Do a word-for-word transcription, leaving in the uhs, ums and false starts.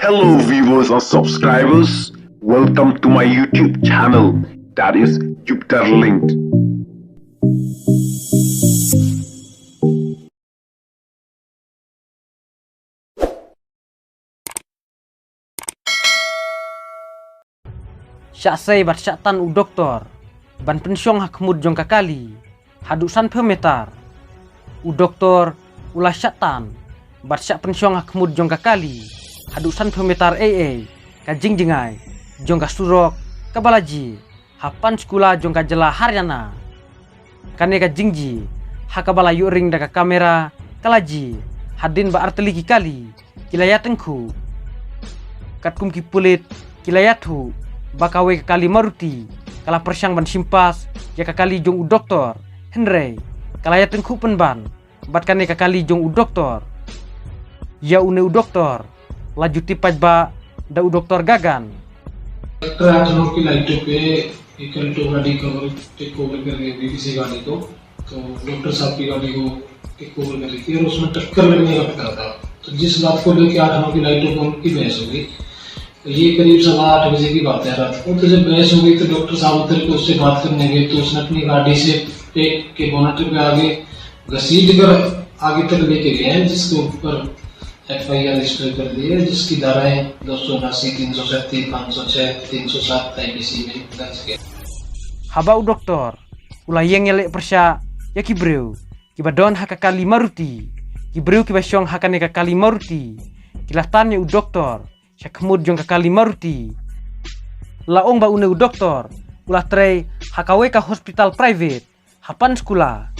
Hello viewers and subscribers, welcome to my YouTube channel, that is Jupiter Linked. Shah sei bad shah tan u doktor ban pynshong ha khmut jong ka kali haduh sanphew meter. U doktor u la shah tan bad shah pynshong ha khmut jong ka kali haduh sanphew meter ei ei ka jingjngai jong ka surok kaba la jia ha Panchkula jong ka jylla Haryana. Kane ka jingjia ha kaba la ïohring da ka kamera ka la jia hadien ba artylli ki kali ki la ïatyngkhuh. Katkum ki pulit ki la ïathuh ba kawei ka kali Maruti ka la pyrshang ban shim pas ïa ka kali jong u doktor, hynrei ka la ïatyngkhuh pynban bad kane ka kali jong u doktor. Ïa une u doktor la ju tip paidbah da u doktor Gagan. ट्रैक्टर आठ नौ की लाइटों पे एक अल्टो गाड़ी कवर टेक ओवर कर गई बीबीसी गाड़ी को। तो डॉक्टर साहब की गाड़ी को टेक ओवर कर ली थी और उसमें टक्कर लगने का खतरा था। तो जिस बात को लेके आठ नौ की लाइटों पर उनकी बहस हो गई। तो ये करीब सवा आठ बजे की बात है रात को। तो जब बहस हो गई तो डॉक्टर साहब उतर के उससे बात करने गए तो उसने अपनी गाड़ी से टेक के बोनट पे आगे घसीट कर आगे तक लेके गए हैं, जिसके ऊपर एफआईआर रजिस्टर कर दी है, जिसकी धाराएं दो सौ उनासी, तीन सौ सैंतीस, पाँच सौ छह, तीन सौ सात आईपीसी में दर्ज है। Haba u doktor u la ïeng ïaleh pyrshah ïa ki briew kiba don ha ka kali Maruti, ki briew kiba shong ha kane ka kali Maruti ki la tan ïa u doktor sha khmut jong ka kali Maruti. La ong ba une u doktor u la trei ha kawei ka hospital private ha Panchkula.